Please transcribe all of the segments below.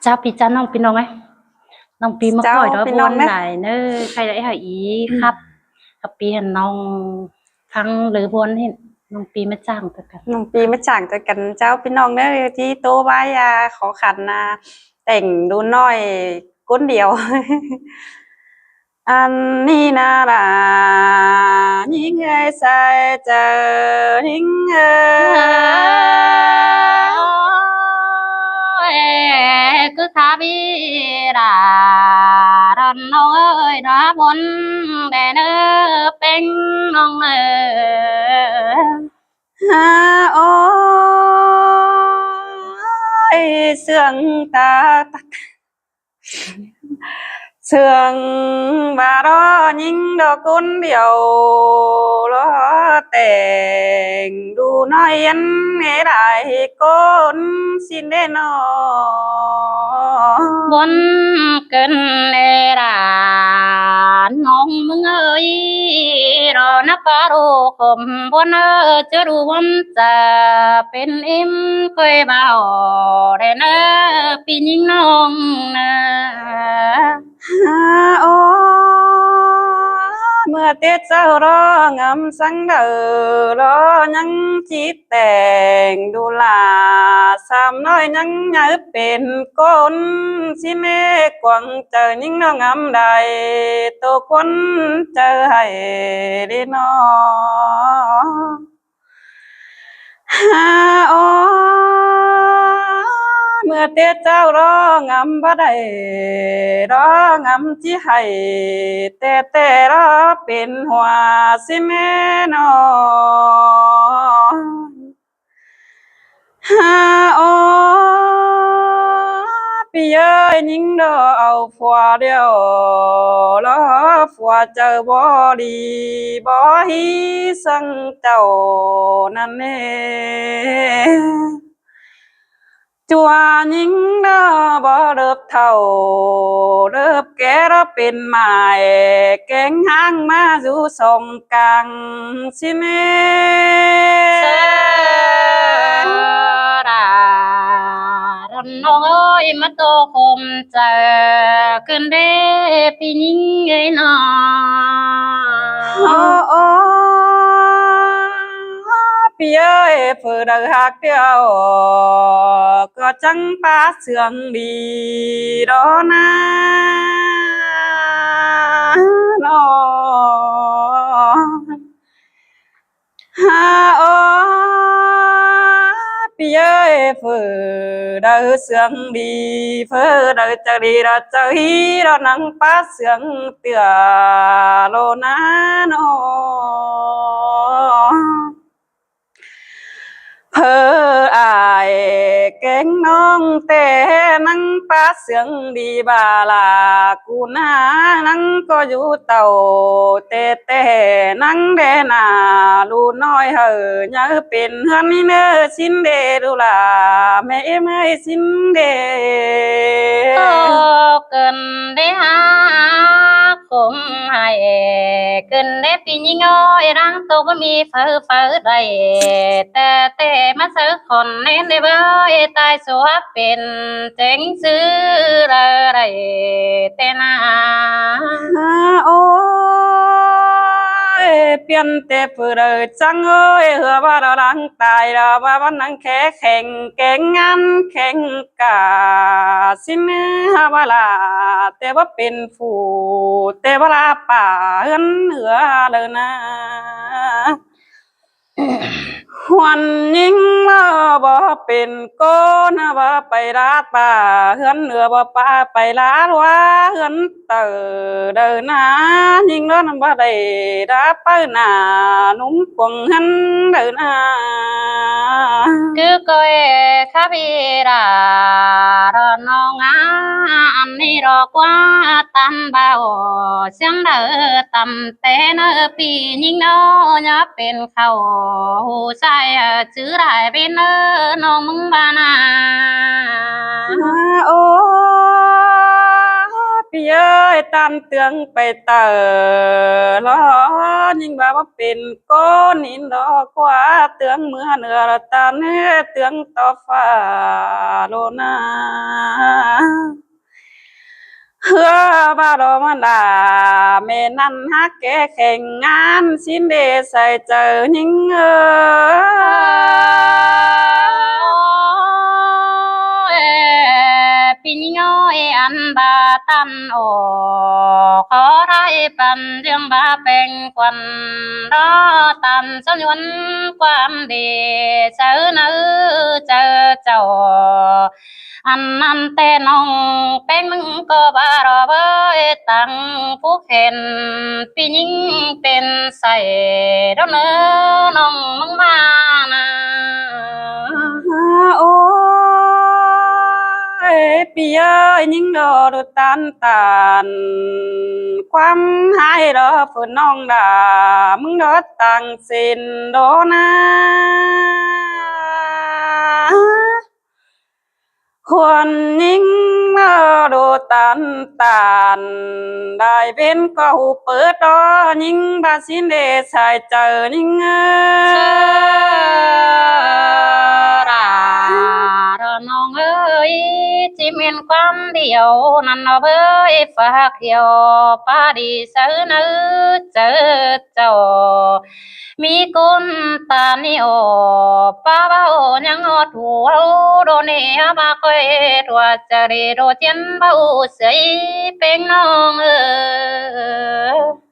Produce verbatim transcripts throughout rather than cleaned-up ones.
Chảu ꞌpi chắng ꞌnọng ꞌpi ꞌnọng ơi. ꞌNọng ꞌpi ꞌmá khỏi đó ꞌpi ꞌnọng buôn đảy ꞌnớ, khay đảy hảư í khắp. Khắp ꞌpi hẳn ꞌnọng khăng lơ buôn hên. ꞌNọng ꞌpi ꞌmá chắng ꞌtoi căn. ꞌNọng ꞌpi ꞌmá chắng ꞌtoi căn. Chảu ꞌpi ꞌnọng ꞌnớ, ꞌchí ꞌtố ꞌvái, à, khó khăn, à, tẻng ꞌlụk ꞌnọi ꞌcốn điêu. Ăn ꞌnị ꞌna đa, ꞌnhính ơi sai chaư ꞌnhính ơi. Ôi, cứ khắp ꞌpi đa, đón ꞌnọng ơi, đa buôn đảy ꞌnớ, ꞌpéng ꞌnọng ơi. Ha, ôi, sương ta tắc. Sương ꞌva đó ꞌnhính đó ꞌcốn điêu, đó tẻng ꞌlụk ꞌnọi ăn ê đảy ꞌcốn ꞌsịn đê ꞌnọ. Buôn ꞌcứn ê đa ꞌnọng ꞌmướng ơi, đó ꞌnặp ꞌva ꞌlụk khôm buôn ơ, ꞌchớ ꞌlụk buôn chả pên ꞌếm ꞌcoi báu đảy ꞌnớ, ꞌpi ꞌnhính ꞌnọng ꞌnớ. Ha, ôi, ꞌmưa Tết chảu ꞌló ngắm săng đaư ꞌló ꞌnhắng ꞌchí tẻng ꞌlụk ꞌla sam ꞌnọi ꞌnhắng nháư pên ꞌcốn ꞌsịn ê, quảng chaư ꞌnhính ꞌnọng ngắm đảy tô khuôn chaư hảy đi ꞌnọ. Ha, ôi, ꞌmưa Tết chảu ꞌló ngắm báu đảy, ꞌló ngắm ꞌchí hảy, té té ꞌló pên hua ꞌsịn ê ꞌnọ. Ha, ôi, ꞌpi ơi, ꞌnhính ꞌló au phua điêu, ꞌló phua chaư báu đi, báu hí săng chảu ꞌnặn ê. ꞌChua ꞌnhính ꞌló báu ꞌlợp thảu, ꞌlợp ké ꞌló pên mai, kéng ꞌháng ꞌmá dú song cang ꞌsịn ê. Sơ đa, đón ꞌnọng ơi, ꞌmá tô khôm chaư ꞌcứn đê ꞌpi ꞌnhính ơi ꞌnọ. Ơ, ơ, ꞌpi ơi, phủ đaư ꞌhặc điêu ꞌcọ chắng pák sương đi đó ꞌna ꞌnọ. Ha, ơ, ꞌpi ơi, phủ đaư sương đi, phủ đaư chaư đi đó chaư hí đó ꞌnăng pák sương tưa ꞌlô ꞌna ꞌnọ. Phủ ai kéng ꞌnọng té ꞌnăng pák sương đi ꞌva ꞌla ꞌcú ꞌna ꞌnăng ꞌcọ dú tảu té té ꞌnăng đé ꞌna ꞌlụk ꞌnọi hảư nháư pên ꞌhướn ꞌnị ꞌnớ ꞌsịn đê ꞌlụk ꞌla ꞌmẹ ꞌếm ơi ꞌsịn đê. Tô ꞌcứn đê hák khôm hảư ꞌcứn đê ꞌpi ꞌnhính ơi, ꞌláng tô báu ꞌmí phaư phaư đảy, té té ꞌmá sáư khỏn ꞌnén đê báu ê tai sua pên chẻng ꞌsứ đaư đảy té ꞌna. Ôi, piến té phủ đaư chắng ơi, ꞌhứa ꞌva đó ꞌláng tai đó ꞌva ꞌva ꞌnăng khé kheng kéng ngăn kheng cả ꞌsịn ꞌhứa ꞌva ꞌla té báu pên phủ, té báu ꞌla pả ꞌhướn ꞌhứa đaư ꞌna. Huăn ꞌnhính ꞌva báu pên ꞌcốn ꞌva pay ꞌlạ pả ꞌhướn ꞌhứa báu pả pay ꞌlạ ꞌhua ꞌhướn taư đaư ꞌna, ꞌnhính ꞌnặn báu đảy đá páo ꞌna ꞌnung cuông ꞌhướn đaư ꞌna. Cứ ꞌcoi khắp ꞌpi đa, đón ꞌnọng ꞌna, ăn ꞌnị ꞌló ꞌquá tăm báu, siêng đaư tăm té ꞌnớ ꞌpi ꞌnhính ꞌnớ, ꞌnhá pên khảu hu sai, ꞌchư đảy pên ꞌnớ ꞌnọng ꞌmướng ꞌva ꞌna. Ơ, ơ, ꞌpi ơi, ꞌtan ꞌtương pay taư ꞌló, ꞌnhính ꞌva báu pên ꞌcốn ꞌnị ꞌló ꞌquá ꞌtương ꞌmưa ꞌnưa, ꞌtan ꞌtương tó ꞌphạ ꞌlô. ꞌnớ. ꞌHứa ꞌva đó ꞌmắn đa ꞌmẹ ꞌnặn hák kẻ kheng ꞌngán ꞌsịn đé sai chaư ꞌnhính ới. ꞌPi ꞌnhính ới ăn ꞌva ꞌtan ók khó thái păn ꞌdương ꞌva peng khuôn đó ꞌtan ꞌsớ nhuôn ꞌquám đi chaư ꞌnớ chaư chảu. Ăn ꞌnặn ꞌtẹ ꞌnọng peng ꞌmứng ꞌcọ ꞌva đó ꞌvới tẳng phú khen ꞌpi ꞌnhính pên sai đó ꞌnớ ꞌnọng ꞌmứng ꞌva ꞌnớ. Ôi, ꞌpi ơi, ꞌnhính đó đu ꞌtan ꞌtan ꞌquám ꞌhại đó phủ ꞌnọng đa ꞌmứng đó tẳng ꞌsịn đó ꞌnớ. Khuôn ꞌnhính ꞌmá đu ꞌtan ꞌtan đai ꞌvến ꞌcọ hảư pớt đó ꞌnhính ꞌva ꞌsịn đé sai chaư ꞌnhính ới. Đa đó ꞌnọng ới, ꞌchí ꞌmen ꞌquám điêu ꞌnặn ꞌnớ ꞌvới, phák điêu ꞌpa đi chaư ꞌnớ chaư chảu. ꞌMí ꞌcốn ta ꞌnị ók ꞌpa ꞌva ók ꞌnhắng ók thu ꞌháu đô ꞌnị ꞌva khỏi ꞌtọa chaư đi đô ꞌchiến ꞌva ók ꞌsới peng ꞌnọng ới.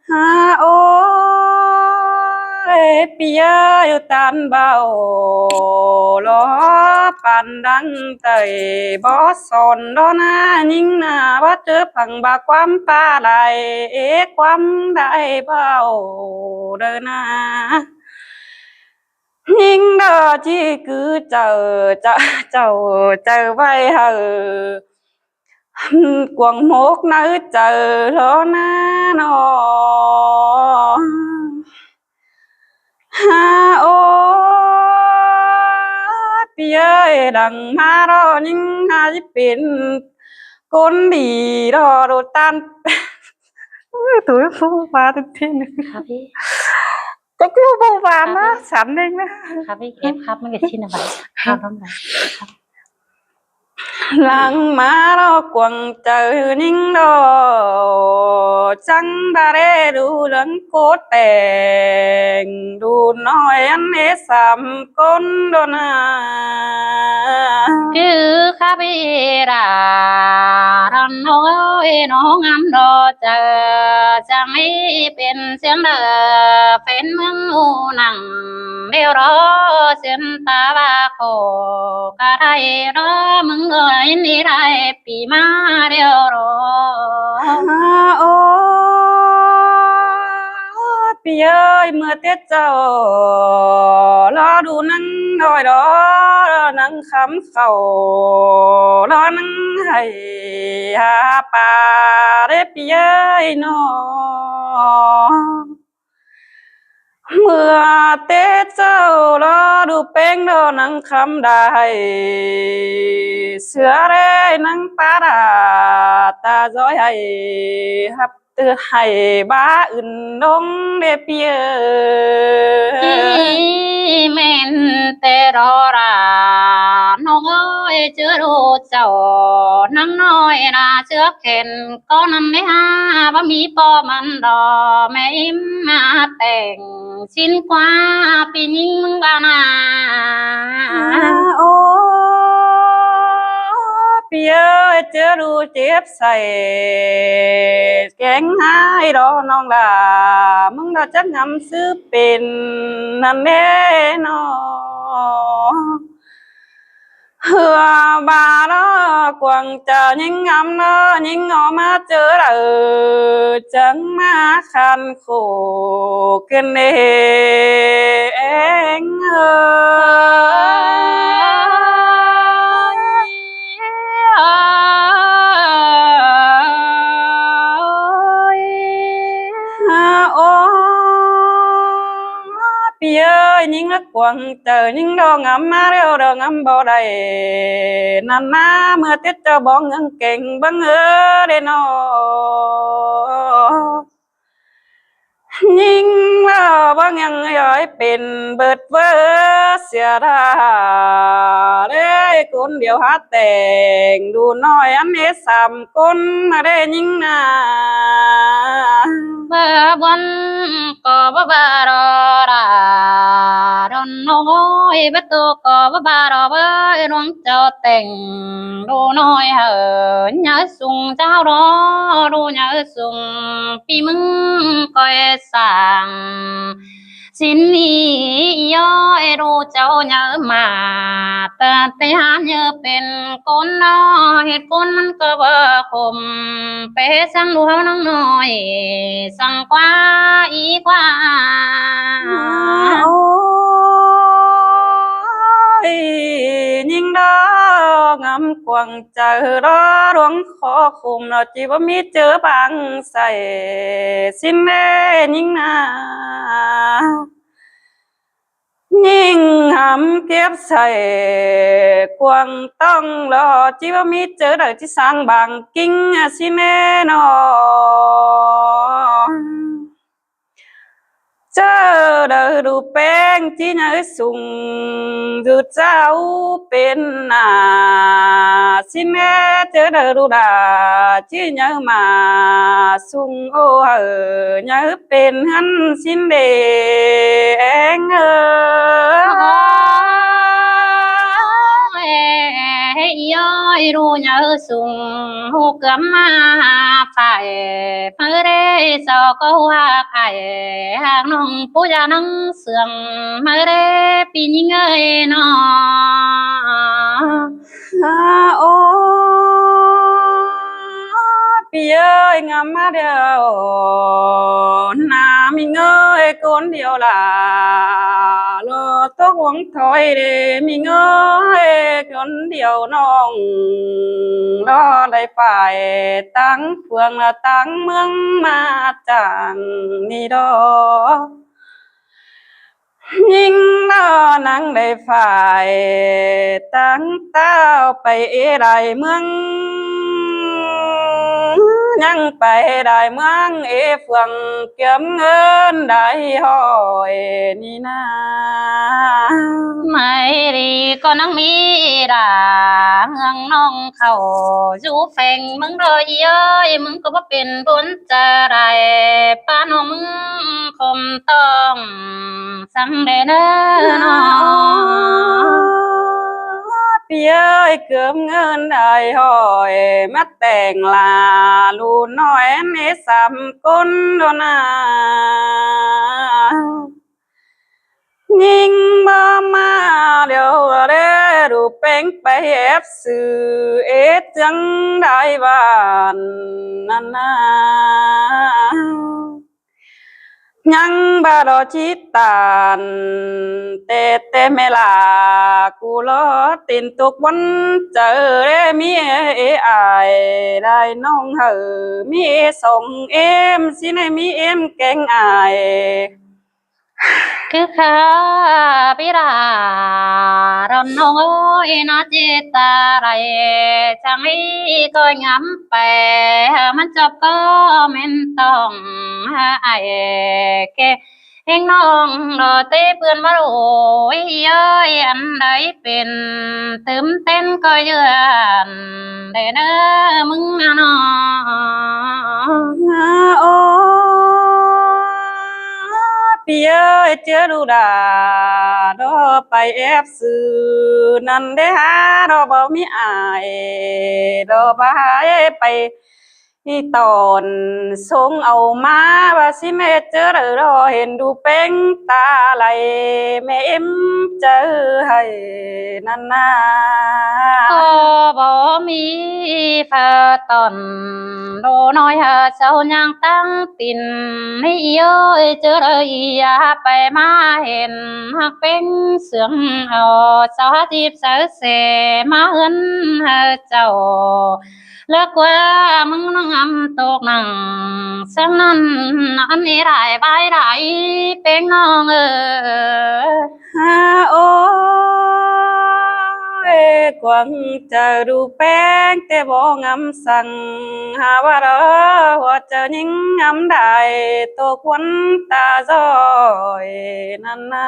Há, ôi, ꞌpi ơi, ꞌtan báu lo păn đăng tảy bó son đó ꞌnớ ꞌnhính ꞌnớ, báu ꞌchớ phẳng ꞌva ꞌquám ꞌpa lai, ê, ꞌquám đảy báu đaư ꞌnớ. ꞌNhính đó ꞌchí cứ chaư, chaư, chaư, chaư ꞌvạy hảư cuông mốc ꞌnớ chaư lo ꞌnớ ꞌnớ. Há, ôi, ꞌpi ơi, đăng ꞌmá đó ꞌnhính há ꞌchí pên ꞌcốn đi đó đu ꞌtan. Ôi, tui phú ꞌva tui ꞌtến. Khắp ꞌí. Chắc cứ phú ꞌva ꞌnớ, sắn ꞌnưng ꞌnớ. Khắp ꞌí, ép khắp ꞌmắn kẻ ꞌchí ꞌnớ ꞌva. Khắp lắm ꞌva. Lăng ꞌmá đó cuông chaư ꞌnhính đó, chắng đa đé đu lăng ꞌcốn teng, đu ꞌnọi ăn ê sam ꞌcốn đó ꞌnớ. Cứ khắp ꞌí đa, đon ꞌnọng ới, ꞌnọng ngắm đó chaư, chắng ꞌí pên ꞌsiếng đa, pên ꞌmướng ꞌu nẳng điêu đó, ꞌsiên ta ꞌva khổ ꞌca đảy đó, ꞌmứng ơi ꞌnị đảy ꞌpi ꞌmá điêu đó. Há, ôi, ꞌpi ơi, ꞌmưa tiết chảu lo đu nẳng ꞌnọi đó, nẳng khắm khảu lo nẳng hảy hả ꞌpa đé ꞌpi ơi ꞌnớ. ꞌMưa tiết chảu lo đu peng đó nẳng khắm đa hảy ꞌsứa đé nẳng ꞌpa đa ta ꞌdoi hảy hắp ꞌtứ hảy ꞌva ứn đông đé ꞌpi ơi. ꞌChí ꞌmen ꞌtẹ đó đa ꞌnọng ới, ꞌchớ đu chảu nẳng ꞌnọi đa ꞌchớ khen ꞌcọ ꞌnặn đé hả, báu ꞌmí ꞌpo ꞌmắn đó ꞌmẹ ím ꞌmá teng ꞌsịn ꞌquá ꞌpi ꞌnhính ꞌmứng ꞌva ꞌnớ. Ôi, ꞌpi ơi, ꞌchớ đu chếp sai keng ꞌhại đó ꞌnọng đa, ꞌmứng đó chắc ngắm ꞌsứ pên ꞌnặn đé ꞌnớ. ꞌHứa ꞌva đó cuông chaư ꞌnhính ngắm đó, ꞌnhính ꞌnọ ꞌmá ꞌchớ đaư, chắng ꞌmá khăn khổ ꞌcứn đé ꞌng ới. Ôi, ôi, ꞌpi ơi, ꞌnhính lắc cuông chaư ꞌnhính đó ngắm ꞌmá điêu đó ngắm báu đảy. ꞌNặn ꞌmá ꞌmưa tiết chảu bóng ưng keng báu ơ đé ꞌnớ. ꞌnhính ꞌlạ báu ꞌnhắng ꞌdệt pên bớt ꞌvớ sia đa, ꞌlế ꞌcốn điêu hák tẻng đủ ꞌnọi ăn ꞌnị sam ꞌcốn ꞌnị ꞌnhính ꞌnạ. Báu bón ꞌcọ báu bá đo đa, đon ꞌnọng ơi, báu tô ꞌcọ báu bá đo báu ꞌluống chảu tẻng đủ ꞌnọi hảư nháư sung chảu đo, đủ nháư sung ꞌpi ꞌmứng ꞌcoi sảng. ꞌSịn ꞌnị ꞌdệt đủ chảu nháư ꞌmá, ta té hák nháư pên ꞌcốn ꞌnọ, ꞌhệt ꞌcốn ꞌmắn ꞌcọ báu khôm, pé săng đủ ꞌháu ꞌnọng ꞌnọi, săng ꞌquá ꞌnị ꞌquá. Ôi, ꞌnhính đa ngắm cuông chaư đa ꞌluống khó khôm ꞌnọ, ꞌchí báu ꞌmí ꞌchớ bang sai. ꞌSịn ꞌnị ꞌnhính ꞌnạ, ꞌnhính hẳn kiếp sai cuông ꞌtong ꞌlọ, ꞌchí báu ꞌmí ꞌchớ đảy ꞌchí săng bang kin ꞌnị ꞌsịn ꞌnị ꞌnọ. ꞌChớ đảy đủ ꞌpéng ꞌchí nháư sung dú chảu pên ꞌnạ. ꞌSịn ꞌnị ꞌchớ đảy đủ đa ꞌchí nháư ꞌmá sung ô hảư nháư pên ꞌhướn ꞌsịn đê ꞌng ơ. Ôi, ꞌdệt đủ nháư sung ꞌhụ cắm ꞌmá phải, ꞌmá đê sau ꞌcọ ꞌhụ hák ải, hák ꞌnọng pú da nắng sương, ꞌmá đê ꞌpi ꞌnhính ơi ꞌnọ. Ô, ꞌpi ơi, ngắm ꞌmá điêu ꞌnạ ꞌmí ꞌngới, ꞌcốn điêu lả ꞌlọ tốc ꞌluống thôi đê ꞌmí ꞌngới, ꞌcốn điêu ꞌnọng ꞌlọ đảy phải táng phường ꞌlạ táng ꞌmướng ꞌmá chắng ꞌnị đo. ꞌNhính ꞌlạ ꞌnăng đảy phải táng ꞌtạu pay ꞌmá đảy ꞌmướng, ꞌnhắng pay đảy ꞌmướng ꞌmá phường kiêm ꞌngớn đảy hỏi ꞌnị ꞌnạ. ꞌMá đi ꞌcọ ꞌnăng ꞌmí đa ꞌmướng ꞌnọng khảu dú pheng ꞌmướng đo ơi, ꞌmướng ꞌcọ báu pên bón chaư đảy, ꞌpá ꞌnọng ꞌmướng khôm ꞌtong săng đê ꞌnớ ꞌnọ. ꞌPi ơi, kiêm ꞌngớn đảy hỏi ꞌmá tẻng ꞌlạ ꞌlụk ꞌnọi ꞌnị sam ꞌcốn đo ꞌnạ. ꞌNhính báu ꞌmá điêu đê đủ ꞌpéng pay ép sư ết chắng đảy bản ꞌnặn ꞌnạ. ꞌNhắng báu đo ꞌchí ꞌtan, té té ꞌmé ꞌlạ ꞌcú ꞌlọ tin tốc bón chaư đê ꞌmí ê ải đảy ꞌnọng hảư ꞌmí ê song êm ꞌsịn ꞌnị ꞌmí êm keng ải. Cứ khả ꞌpi đa đon ꞌnọng ơi, ꞌnạ ꞌchí ta đảy chắng ꞌnị ꞌcoi ngắm pay, ꞌmắn chóp ꞌcọ ꞌmen tỏng ải kê. ꞌHéng ꞌnọng đo té ꞌpươn báu ꞌlụk ơi, ăn đảy pên tứm tén ꞌcoi dươn đê ꞌnớ ꞌmướng ꞌnặn ꞌnọ. Ô, ꞌpi ơi, ꞌchớ ꞌlụk đa đo pay ép sư ꞌnặn đê hák đo báu ꞌmí ải đo báu pay ꞌtọn sông au ꞌmá ꞌva ꞌsịn ꞌnị ꞌchớ đảy đo hên đủ ꞌpéng ta đảy ꞌmá êm chaư hảư ꞌnặn ꞌnạ. ꞌCọ báu ꞌmí phaư ꞌtọn đu ꞌnọi hảư sau ꞌnhắng táng tin ꞌnị ơi, ꞌchớ đảy ꞌnị pay ꞌmá hên hák ꞌpéng sương au sau hák dịp saư sẻ ꞌmá ꞌhướn hảư chảu. ꞌLẹo ꞌquá ꞌmướng ꞌnặn ngắm tốc nẳng sương ꞌnặn, ăn ê đảy bái đảy ꞌpéng ꞌnọng ơ. Ô, Ê, cuông chaư đu ꞌpéng té báu ngắm săng, hả ꞌva ꞌlọ ꞌhua chaư ꞌnhính ngắm đảy, tốc ꞌhuốn ta ꞌdọi ꞌnặn ꞌna.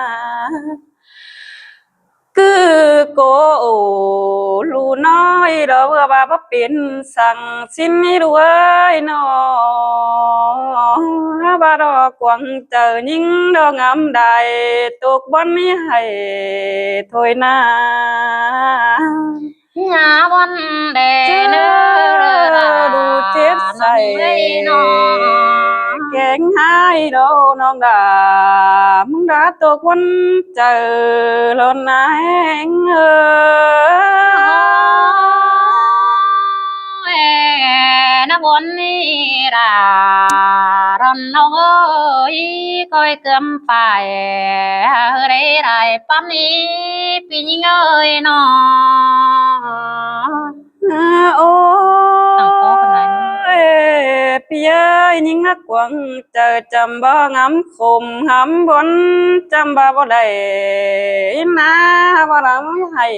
ꞌCứ cô ổ ꞌlụk ꞌnọi đó ꞌva báu pên săng ꞌsịn ꞌnị ꞌlụk ơi ꞌnọ. Hả ꞌva ꞌlọ cuông chaư ꞌnhính đó ngắm đảy, tốc bón ꞌmí hảy thôi ꞌna. Ngả ꞌvón đe ꞌchớ ꞌnớ đu chết ꞌnặn sai ꞌnị ꞌnọ. Kéng ꞌhại đó ꞌnọng đa, ꞌmứng đa tốc ꞌhuốn chaư ꞌlón ꞌna ꞌhéng ơ. Ê, ꞌnạ ꞌvón ꞌnị đa, ꞌlón ꞌnọng ơi, ꞌcoi cơm phải, hơ đảy đảy ꞌpắn ꞌnị, ꞌpi ꞌnhính ơi ꞌnọ. Ơ, ô, ê, ꞌpi ơi, ꞌnhính ꞌnạ cuông chaư chăm báu ngắm khôm ngắm ꞌvón, chăm báu báu đảy ꞌna, báu đảy hảy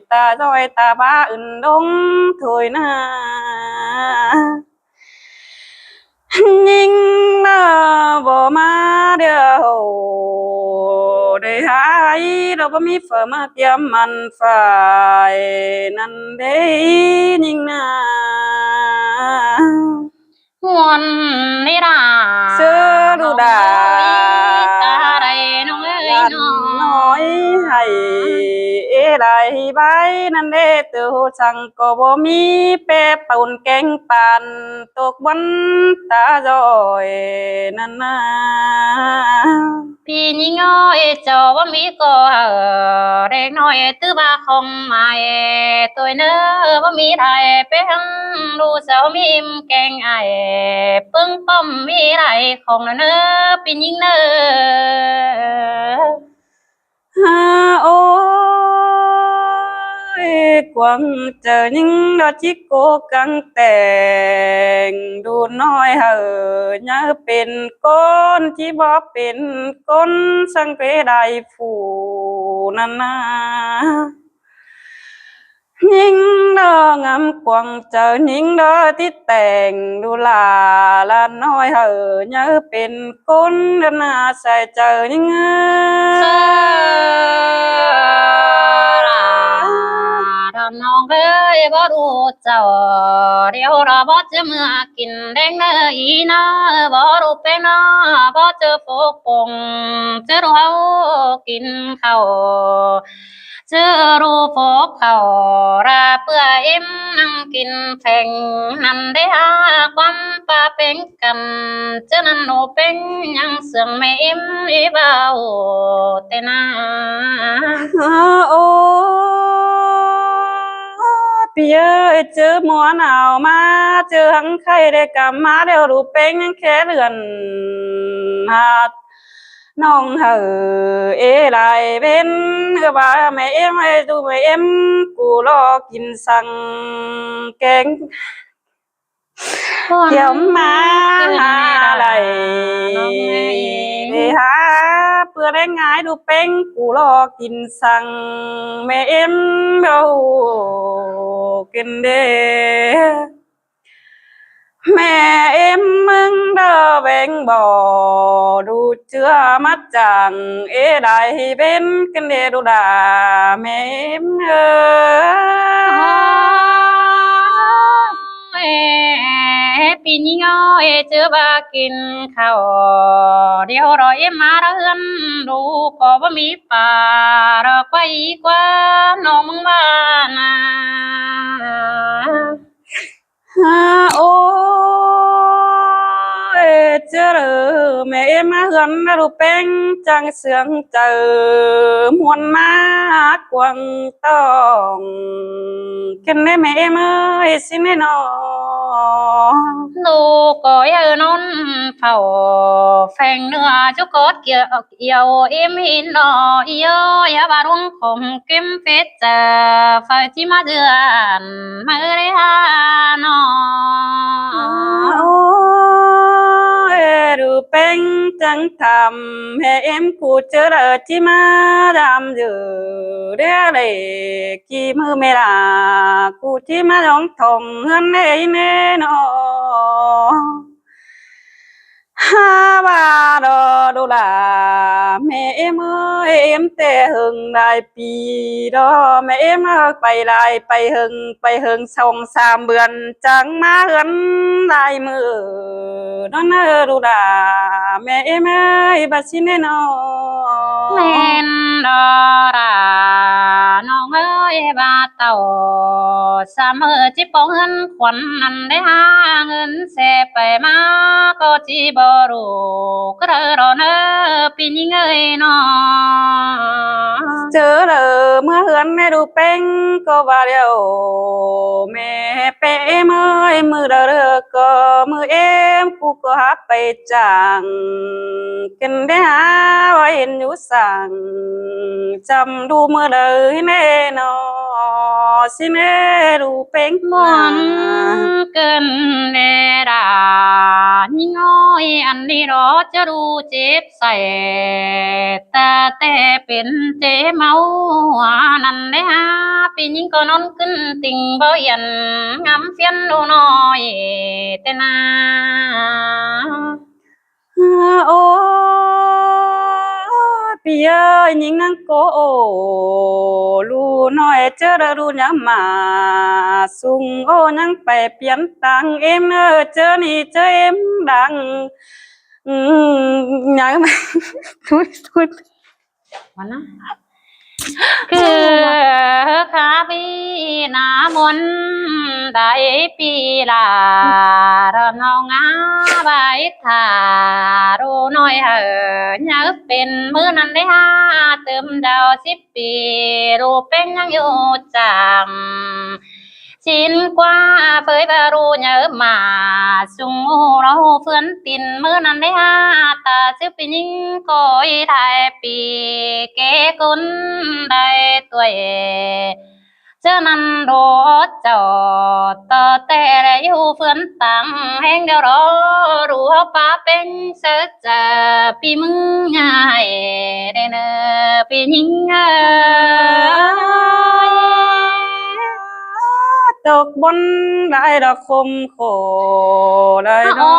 ta ꞌdọi ta bá ứn đông thôi ꞌna. ꞌNhính ꞌnạ báu ꞌmá điêu, đảy hả ꞌhại đó báu ꞌmí phả ꞌmá tiêm mẳn phải ꞌnặn đảy ꞌnhính ꞌnạ. ꞌMuôn ꞌnị đa ꞌchớ đu đa, ta đảy ꞌnọng ơi ꞌnặn ꞌnọ. ꞌNọi hảy ê đảy bái ꞌnặn đảy, ꞌtứ săng ꞌcọ báu ꞌmí ꞌpẹ pôn kéng păn, tốc ꞌvón ta ꞌdọi ꞌnặn ꞌna. ꞌPi ꞌnhính ơi, ê chảu báu ꞌmí ꞌcọ hả, đék ꞌnọi ꞌtứ bá khong mai, ꞌtoi ꞌnớ báu ꞌmí đảy ꞌpéng, đu chảu ꞌmí ꞌmí kéng ai, ꞌpứng ꞌpọm ꞌmí đảy khong ꞌnớ, ꞌpi ꞌnhính ꞌnớ. Hả, ô, ê, cuông chaư ꞌnhính đó ꞌchí ꞌcọ căng téng, đu ꞌnọi hả, ꞌnhá pên ꞌcốn, ꞌchí báu pên ꞌcốn, săng ꞌpé đảy phủ ꞌnặn ꞌna. ꞌNhính đó ngắm cuông chaư ꞌnhính đó ꞌtí téng, đu ꞌla ꞌla ꞌnọi hả, ꞌnhá pên ꞌcốn, đa ꞌna sai chaư ꞌnhính ơ. Đa ꞌnọng ơi, báu đu chảu, điêu đó báu ꞌchớ ꞌmưa kin đéng ꞌnớ ꞌnị ꞌna, báu đu ꞌpéng ꞌna, báu ꞌchớ phốc pông, ꞌchớ đu ꞌháu kin khảu. ꞌChớ đu phốc khảu đa ꞌpưa ꞌếm ꞌnăng kin pheng, ꞌnặn đảy hả ꞌquám ꞌpa ꞌpéng căn, ꞌchớ ꞌnặn ꞌnụ ꞌpéng ꞌnhắng sương ꞌmẹ ꞌếm ꞌlế ꞌva ꞌtẹ ꞌna. Ô, ꞌpi ơi, ꞌchớ ꞌmua nảo ꞌmá, ꞌchớ ꞌhắng khay đảy căm ꞌmá, điêu đu ꞌpéng ꞌnhắng khék ꞌlươn hả. ꞌNọng hả, ê lai ꞌvến, ơ ꞌva ꞌmẹ ꞌếm, ê đu ꞌmẹ ꞌếm, ꞌcú ꞌlo kin săng kéng. Kiêu ꞌmá hả đảy, đảy hả, ꞌpưa đảy ꞌngai đu ꞌpéng, ꞌcú ꞌlo kin săng, ꞌmẹ ꞌếm, đu kin đê. ꞌMẹ ꞌếm ꞌmứng đa ꞌvén báu đu ꞌchưa ꞌmá chắng, ê đảy ꞌvến kin đê đu đa, ꞌmẹ ꞌếm ơ. Ê, pi ꞌnhính ơi, ê ꞌchớ ꞌva kin khảu, điêu đó ꞌếm ꞌmá đa ꞌhướn, đu ꞌcọ báu ꞌmí pha, đó ꞌquá í ꞌquá ꞌnọng ꞌmướng ꞌva ꞌna. Hả, ô, ê ꞌchớ đu ꞌmẹ ꞌếm ꞌmá ꞌhướn, đu ꞌpéng chắng sương chaư ꞌmuôn ꞌmá cuông tỏng. Kin đê ꞌmẹ ꞌếm ơi, ꞌsịn đê ꞌnọ. ꞌNụ ꞌcọ ꞌnhắng ꞌnón phảu pheng ꞌnưa, ꞌchớ cót kiêu Iêu ꞌếm ꞌhịn ꞌnọ, iêu, ya ꞌva ꞌluống khong kêm phết chaư, phaư ꞌchí ꞌmá dươn ꞌmự đảy hả ꞌnọ. Ô, ê đu ꞌpéng chắng tham ꞌmẹ ꞌếm ꞌcụ ꞌchớ đaư ꞌchí ꞌmá đam dử đé đảy ꞌkị ꞌmự ꞌmẹ đa ꞌcụ ꞌchí ꞌmá dóng thỏng ꞌhướn ꞌnị ꞌnị ꞌnọ. Ha ꞌva ꞌló ꞌlụk đa ꞌmẹ ꞌếm ơi, ꞌếm ꞌtẹ hơng lai pi ꞌló ꞌmẹ ꞌếm ơi, pay lai pay hơng pay hơng song sam bươn chắng ꞌmá ꞌhướn lai ꞌmự ꞌnặn ꞌnớ ꞌlụk đa ꞌmẹ ꞌếm ơi, ꞌva ꞌsịn ꞌnị ꞌnọ. ꞌMen ꞌló đa ꞌnọng ơi, ꞌva tảu sam ꞌmự ꞌchí pông ꞌhướn khuôn ꞌnặn đé ha ꞌngớn se pay ꞌmá ꞌcọ ꞌchí báu ꞌlụk ꞌcọ đaư ꞌló ꞌnớ ꞌpi ꞌnhính ơi ꞌnọ. ꞌChớ đaư ꞌmứa ꞌhướn ꞌmẹ ꞌlụk ꞌpéng ꞌcọ ꞌva điêu ꞌmẹ ꞌpéng ꞌếm ơi, ꞌmự đaư đaư ꞌcọ ꞌmự ꞌếm ꞌcụ ꞌcọ hák pay chang ꞌkến đé ha ꞌva hên dú săng chăm ꞌlụk ꞌmự đaư ꞌnị ꞌnọ. ꞌSịn ꞌnị ꞌlụk ꞌpéng ꞌmuôn ꞌcợn đé đa ꞌnhính ơi, ăn đi ꞌló ꞌchớ ꞌlụk chếp sai ta ꞌtẹ pên chếp máu ꞌnặn đé ha ꞌpi ꞌnhính ꞌcọ ꞌnón ꞌcứn tinh báu yên ngắm phiến ꞌlụk ꞌnọi ꞌtẹ ꞌna. Ô ꞌpi ơi, ꞌnhính ꞌnăng ꞌcọ ô ꞌlụk ꞌnọi ꞌchớ đaư ꞌlụk ꞌnhắng ꞌmá sung ô ꞌnhắng pay piến tang ꞌếm ꞌnớ ꞌchớ ꞌnị ꞌchớ ꞌếm đang ꞌnhắng ꞌmá tui tui ꞌva ꞌnặn. ꞌCọ khá ꞌpi ꞌna ꞌmuôn đảy ꞌpi la ꞌló ꞌnọng ꞌá ꞌva ꞌhịt ha ꞌlụk ꞌnọi hảư ꞌnhắng pên ꞌmự ꞌnặn đé ha tứm đao síp ꞌpi ꞌlụk ꞌpéng ꞌnhắng dú chang. ꞌSịn ꞌquá phới ꞌva ꞌlụk ꞌnhắng ꞌmá sung ô ꞌló ꞌhụ phướn tin ꞌmự ꞌnặn đé ha ta ꞌsứ ꞌpi ꞌnhính ꞌcọ ꞌhịt thái ꞌpi ké ꞌcốn đảy ꞌtoi. ꞌChớ ꞌnặn ꞌlụk chảu ta ꞌtẹ đảy ꞌhụ phướn tang ꞌhéng điêu ꞌló ꞌlụk ꞌhụ pá ꞌpéng ꞌsớ ꞌchạ ꞌpi ꞌmứng ꞌnhá ꞌhại đảy ꞌnớ ꞌpi ꞌnhính ơi. Tốc bón đảy ꞌló khôm khổ đảy ꞌló.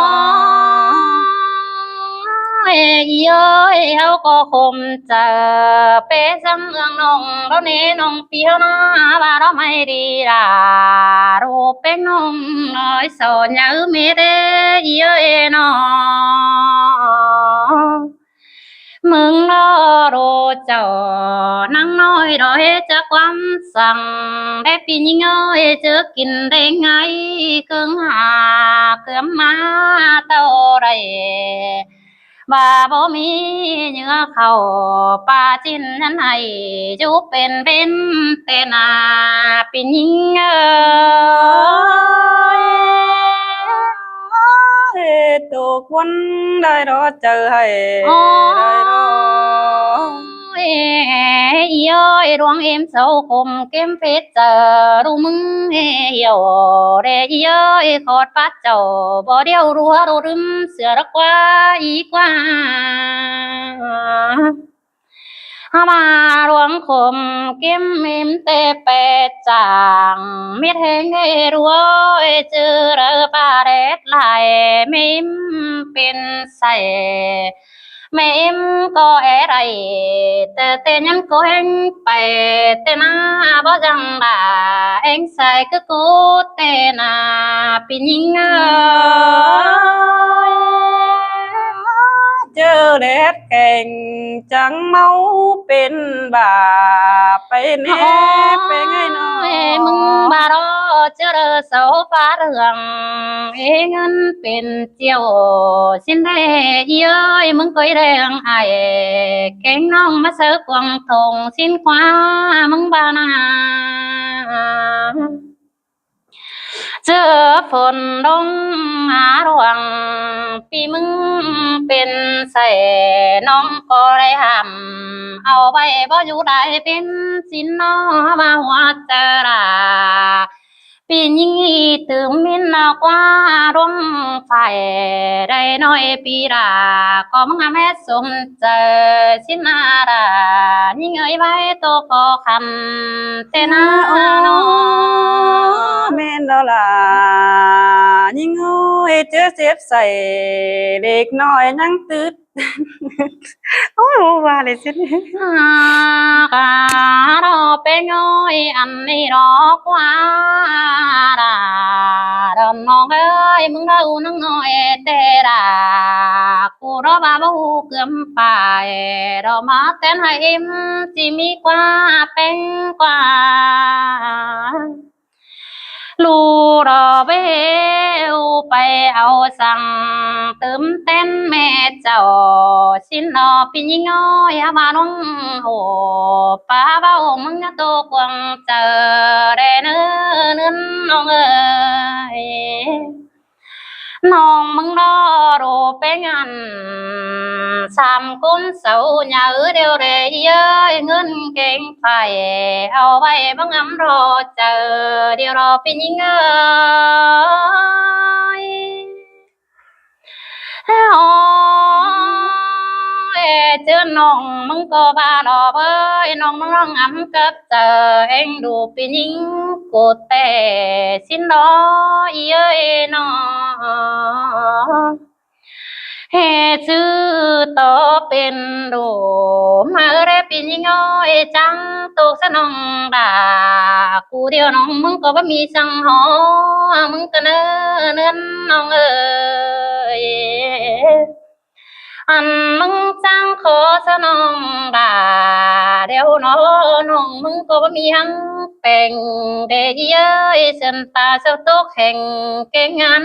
Ôi, ꞌí ơi, ꞌháu ꞌcọ khôm chaư pé ꞌsướng ương ꞌnọng ꞌló ꞌnị ꞌnọng ꞌpi ꞌháu ꞌna ꞌva ꞌló ꞌmạy đi đa ꞌlụk ꞌpéng ꞌnọng ꞌnọi so nháư mết ꞌí ơi ꞌnọ. ꞌMứng ꞌló ꞌlụk chảu ꞌnăng ꞌnọi ꞌló ꞌhế ꞌchớ ꞌquám săng đé ꞌpi ꞌnhính ơi ꞌchớ kin đeng ꞌhại ꞌcướng ha ꞌcướm ꞌmá ꞌtạu đảy. ꞌVa báu ꞌmí ꞌnhứa khảu ꞌpa ꞌchịn ꞌnhắn hảư dú pên ꞌvến ꞌtẹ ꞌna ꞌpi ꞌnhính ơi. Tốc bón đảy ꞌló chaư ꞌhại đảy ꞌló. Ôi, ꞌí ơi, ꞌluống ꞌếm sau khôm kém phết chaư ꞌlụk ꞌmứng ꞌhế hiẻo đé ꞌí ơi, khót pát chảu báu điêu ꞌlúa ꞌlụk ꞌlứm sửa đắc ꞌquá ꞌí ꞌquá. ꞌHáu ꞌva ꞌluống khôm kém ꞌếm ꞌtẹ pét chang mết ꞌhéng ꞌhế ꞌlúa ꞌchư đaư ꞌva đét lai ꞌmí ꞌếm pên sai. ꞌMẹ ꞌếm ꞌcọ é đảy, ꞌtẹ ꞌtẹ ꞌnhắn ꞌcọ ꞌhéng pay ꞌtẹ ꞌna báu dăng đa ꞌhéng sai cứ cú ꞌtẹ ꞌna ꞌpi ꞌnhính ơi. ꞌChớ đét keng chắng ꞌmáu pên báp pay ꞌnị pay ꞌngáy ꞌnọ. ꞌMứng ꞌva ꞌló ꞌchớ đaư sau pá ꞌlương ꞌhế ꞌngớn pên ꞌchiêu ꞌsịn đé ꞌí ơi, ꞌmứng ꞌcoi đeng ải keng ꞌnọng ꞌmá sáư cuông thông ꞌsịn ꞌquá ꞌmứng ꞌva ꞌna. ꞌChớ phôn ꞌlống hả ꞌluống ꞌpi ꞌmứng pên sai ꞌnọng ꞌcọ đảy hảm au ꞌvạy báu dú đảy pên ꞌsịn ꞌnọ ꞌva ꞌhua chaư đa ꞌPi ꞌnhính ꞌtứ ꞌmí ꞌna ꞌquá ꞌluống phải đảy ꞌnọi ꞌpi đa, ꞌcọ ꞌmứng ꞌmá ꞌmé sôm chaư ꞌsịn ꞌna đa, ꞌnhính ơi, ꞌvạy ꞌtố khó khăn ꞌtẹ ꞌna ꞌnớ. ꞌMen ꞌnớ đa, ꞌnhính ơi, ꞌchớ sếp sai lếc ꞌnọi ꞌnhắng tứt. Ôi, ꞌhụ ꞌva đảy ꞌsịn. Cá đo ꞌpéng ơi, ăn ꞌnị ꞌló ꞌquá đa, đon ꞌnọng ơi, ꞌmứng đaư ꞌnăng ꞌnọi ꞌtẹ đa, ꞌcú đo ꞌva báu ꞌhụ ꞌcứm pay, đo ꞌmá ꞌtến hảư ꞌếm ꞌchí ꞌmí ꞌquá ꞌpéng ꞌquá. ꞌLụk đo ꞌvạy ꞌu pay au săng tứm ꞌtến ꞌmẹ chảu ꞌsịn ꞌnớ ꞌpi ꞌnhính ơi, ꞌva ꞌluống ổ pá báu ꞌmứng ꞌtố cuông chaư đé ꞌnớ ꞌnưng ꞌnọng ơi. ꞌNọng ꞌmứng đo đu ꞌpéng ăn sam ꞌcốn sau nháư điêu đé ơi, ꞌngớn kéng phải au ꞌvạy ꞌmứng ꞌnắm đo chaư điêu đo ꞌpi ꞌnhính ơi. Ôi, ꞌchớ ꞌnọng ꞌmứng ꞌcọ ꞌva đo ꞌvới, ꞌnọng ꞌmứng ꞌnọng ꞌnắm cắp chaư ꞌhêng đu ꞌpi ꞌnhính cột ꞌtẹ ꞌsịn ꞌnớ ꞌi ơi ꞌnớ. Hê ꞌchư tó pên đu ꞌmá ꞌlế ꞌpi ꞌnhính ơi, chắng tốc ꞌsớ ꞌnọng đa, ꞌcú điêu ꞌnọng ꞌmứng ꞌcọ báu ꞌmí săng hó ꞌmứng ꞌcọ ꞌnớ ꞌnưng ꞌnọng ơi. Ăn ꞌmứng chắng khó ꞌsớ ꞌnọng đa, điêu ꞌnọng ꞌmứng ꞌcọ báu ꞌmí hăng peng đé ꞌi ơi, sên ta sau tốc heng kéng ăn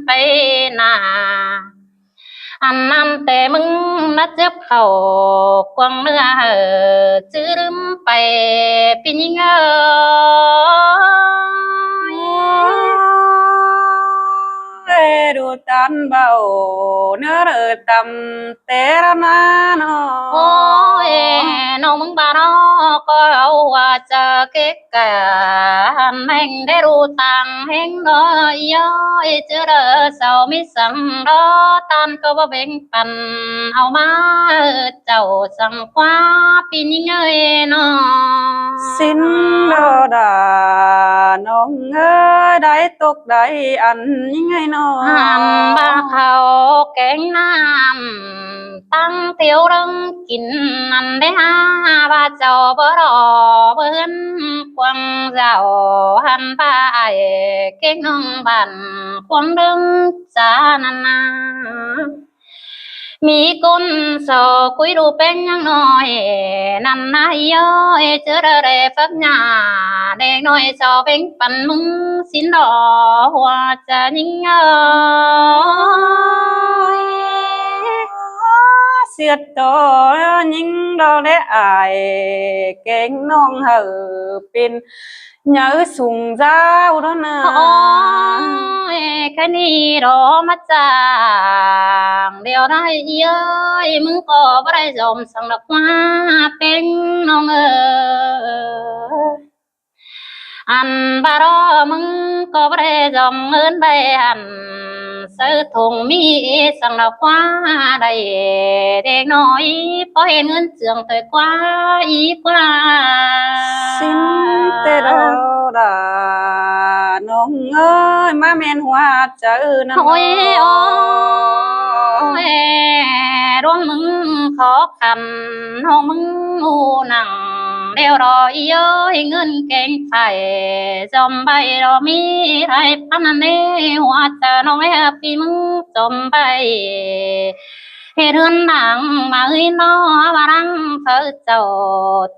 pay ꞌna. Ăn ꞌnặn ꞌtẹ ꞌmứng ꞌnặt chếp khảu cuông ꞌnưa hảư ꞌchư ꞌlứm pay ꞌpi ꞌnhính ơi. Ê, đu ꞌtan báu ꞌnớ đảy tăm ꞌtẹ ꞌlạ ꞌna ꞌnớ. Ôi, ꞌnọng ꞌmứng ꞌva ꞌnớ ꞌcọ au ꞌva chaư kếc cá hăn ꞌmeng đé đu ꞌtáng ꞌhêng ꞌnớ ꞌi ơi, ꞌchư đaư sau ꞌmí săng ꞌnớ ꞌtan ꞌcọ báu bêng păn au ꞌmá chảu săng ꞌquá ꞌpi ꞌnhính ơi ꞌnớ. ꞌSịn ꞌnớ đa ꞌnọng ơi, đảy tốc đảy ăn ꞌnhính ơi ꞌnớ. Ăn ꞌva khảu kéng ꞌnặm ꞌtáng ꞌtiếu ꞌlớng kin ăn đé ha, ꞌva chảu báu đo báu ꞌhướn cuông dảo, ăn ꞌva ai kéng ꞌnọng bản cuông ꞌlớng chả ꞌnặn ꞌna. ꞌMí ꞌcốn sau cúi đu ꞌpéng ꞌnhắng ꞌnọi ꞌnặn ꞌna ꞌi ơi, ꞌchớ đaư đảy phák ꞌnhá đéng ꞌnọi sau bêng păn ꞌmứng ꞌsịn ꞌnớ ꞌhua chaư ꞌnhính ơi. Siết ꞌtố ꞌnhính đo đé ai kéng ꞌnọng hảư pên nháư sung dao ꞌnớ ꞌna. Ôi, ꞌkhạy ꞌnị đo ꞌmá chắng điêu đảy ꞌi ơi, ꞌmứng ꞌcọ báu đảy dom săng ꞌlạ ꞌquá ꞌpéng ꞌnọng ơi. Ăn ꞌva đo ꞌmứng ꞌcọ báu đảy dom ꞌngớn đảy ăn sáư thùng ꞌmí săng ꞌlạ ꞌquá đảy đéng ꞌnọi, ꞌpó hên ꞌngớn ꞌchương ꞌtoi ꞌquá ꞌi ꞌquá. ꞌSịn ꞌtẹ đo đa ꞌnọng ơi, ꞌmá ꞌmen ꞌhua chaư ꞌnặn. Ôi, ôi, ꞌluống ꞌmứng khó khăn ꞌnọng ꞌmứng ꞌhụ nẳng điêu đo ꞌi ơi, ꞌngớn kéng phải dom ꞌvạy đo ꞌmí đảy păn ꞌnặn ꞌnê, ꞌhua chaư ꞌnọng ꞌhế ꞌpi ꞌmứng dom ꞌvạy. Hê ꞌhướn lăng ꞌmá ơi ꞌnớ, ꞌva lăng phaư chảu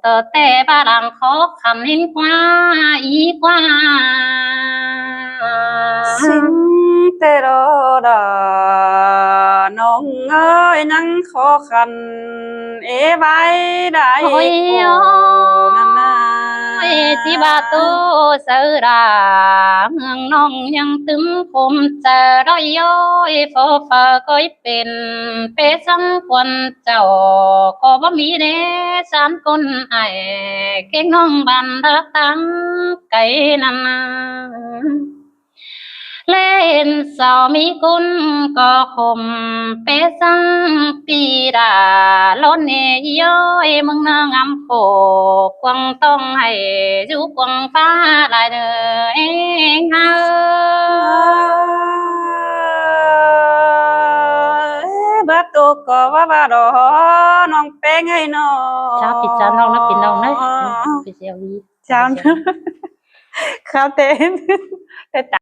ꞌtọ ꞌtẹ ꞌva lăng khó khăn ꞌhính ꞌquá ꞌi ꞌquá. ꞌSịn ꞌtẹ đo đa ꞌnọng ơi, ꞌnhắng khó khăn ê ꞌvạy đảy. Ôi, ôi, ꞌnặn ꞌna. Ôi, ꞌchí ꞌva ꞌtố sáư đa ꞌmướng ꞌnọng ꞌnhắng tứm khôm chaư đảy ôi, phô phaư ꞌcoi pên pé săng khuôn chảu ꞌcọ báu ꞌmí đé, ꞌsán ꞌcốn ai kéng ꞌnọng bản đa ꞌtáng cay ꞌnặn ꞌna. ꞌLẹn sau ꞌmí ꞌcốn ꞌcọ khôm pé săng pi đa ꞌlốn ê ꞌi ơi, ꞌmướng ꞌnớ ngắm khổ cuông tông hảy dú cuông ꞌphạ lai ꞌnớ ê hao. Bát tô ꞌcọ ꞌva ꞌva đo ꞌnọng ꞌpéng ơi ꞌnớ. Chao pi chao ꞌnọng ꞌnớ, pi ꞌnọng ꞌnớ. Pi chao pi. Chao. Khao tên. Tên ta